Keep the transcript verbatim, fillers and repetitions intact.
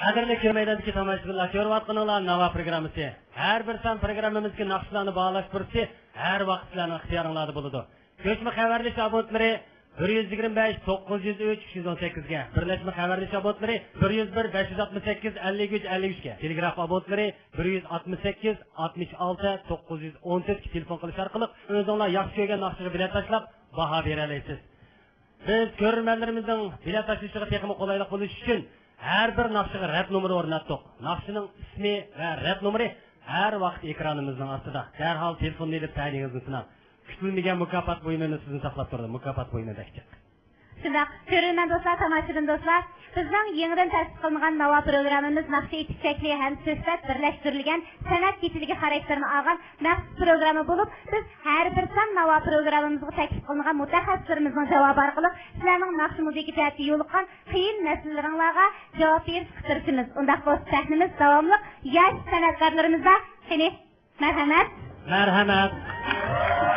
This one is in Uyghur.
قەدىرلىك كۆرمەيدىكى تاماشىبىنلار، كۆرۈۋاتقىنىڭلار ناۋا پروگراممىسى. ھەر بىر سان پروگراممىمىزدىكى ناخشىلارنى باھالاش پۇرسىتى ھەر ۋاقىت سىلەرنىڭ ئىختىيارىڭلاردا بولىدۇ. كۆچمە خەۋەرلىشىش ئابونتلىرى بىر يۈز يىگىرمە بەش، توققۇز يۈز ئۈچ، ئۈچ يۈز ئون سەككىزگە، بىرلەشمە خەۋەرلىشىش ئابونتلىرى بىر يۈز بىر، بەش يۈز ئاتمىش سەككىز، ئەللىك ئۈچ، ئەللىك ئۈچكە، تېلېگراف ئابونتلىرى بىر يۈز ئاتمىش سەككىز، ئاتمىش ئالتە، توققۇز يۈز ئون تۆتكە تېلېفون قىلىش ئارقىلىق ئۆزۈڭلار ياخشى كۆرگەن ناخشىغا بېلەت تاشلاپ، باھا بېرەلەيسىز. بىز كۆرۈرمەنلىرىمىزنىڭ بېلەت تاشلىشىغا تېخىمۇ قولايلىق بولۇش ئۈچۈن، ھەر بىر ناخشىغا رەت نومۇرى ئورناتتۇق. ناخشىنىڭ ئىسمى ۋە رەت نومۇرى ھەر ۋاقىت ئېكرانىمىزنىڭ ئاستىدا. دەرھال تېلېفوننى ئېلىپ، تەلىيىڭىزنى سۇنۇڭ. كۈتۈلمىگەن مۇكاپات بۇيۇمىمىز سىزنى ساقلاپ تۇرىدۇ. مۇكاپات بۇيۇمى بەك جىق. شۇنداق، كۆرۈرمەن دوستلار، تاماشىبىن دوستلار، بىزنىڭ يېڭىدىن تەسىس قىلىنغان ناۋا پروگراممىمىز ناخشا ئېيتىش شەكلى ھەم سۆھبەت بىرلەشتۈرۈلگەن سەنئەت كېچىلىكى خاراكتېرىنى ئالغان مەخسۇس پروگرامما بولۇپ، بىز ھەر بىر سان ناۋا پروگراممىمىزغا تەكلىپ قىلىنغان مۇتەخەسسىسلىرىمىزنىڭ جاۋابى ئارقىلىق سىلەرنىڭ ناخشا مۇزىكا جەھەتتە يولۇققان قىيىن مەسىلىلىرىڭلارغا جاۋاب بېرىشكە تىرىشىمىز. ئۇنداق بولسا سەھنىمىز داۋاملىق ياش سەنئەتكارلىرىمىزدا. قېنى، مەرھەمەت. مەرھەمەت.